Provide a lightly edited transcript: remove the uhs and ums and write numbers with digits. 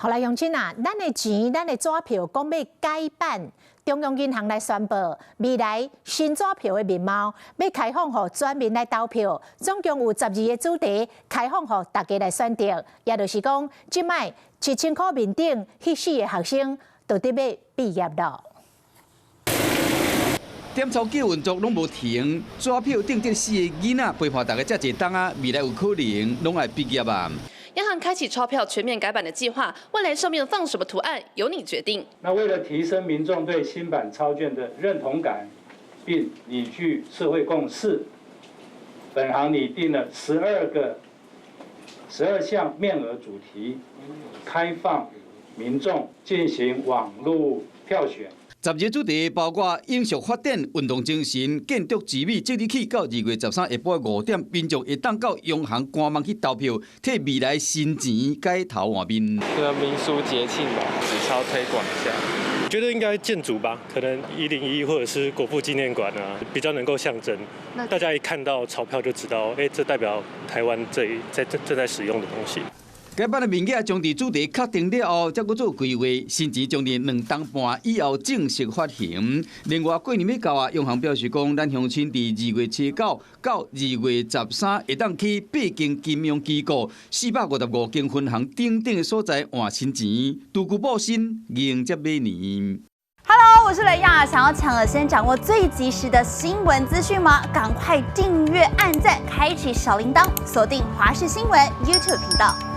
好來，永清啊，咱的錢，咱的紙票講欲改版，中央銀行來宣布，未來新紙票的面貌欲開放予全民來投票，總共有12個主題開放予大家來選擇，也就是講，這擺1000箍面頂彼四个學生就得欲畢業囉。點鈔機運作攏無停，紙票頂這四個囡仔陪伴大家遮濟冬啊，未來有可能攏愛畢業啊！央行開啟鈔票全面改版的計劃，未來上面放什麼圖案由你決定。那為了提升民眾對新版鈔券的認同感，並凝聚社會共識，本行擬定了12項面額主題，開放民眾進行網路票選。12個主題包括永續發展、運動精神、建築之美，即日起到2月13下晡5點，民眾會當到央行官網去投票，替未來新錢改頭換面。這個民俗節慶吧，紙鈔推廣一下。覺得應該建築吧，可能101或者是國父紀念館啊，比較能夠象徵。大家一看到鈔票就知道，欸，這代表台灣這在正在使用的東西。改版的面額將佇主題確定了後，才閣做規劃，新錢將佇2冬半以後正式發行。另外，過年欲到啊，央行表示講，咱鄉親佇2月7到到2月13，會當去八間金融機構、455間分行等等的所在換新錢。獨孤報新，迎接馬年。 Hello，我是雷亞，想要搶先掌握最及時的新聞資訊嗎？趕快訂閱、按讚、開啟小鈴鐺，鎖定華視新聞 YouTube 頻道。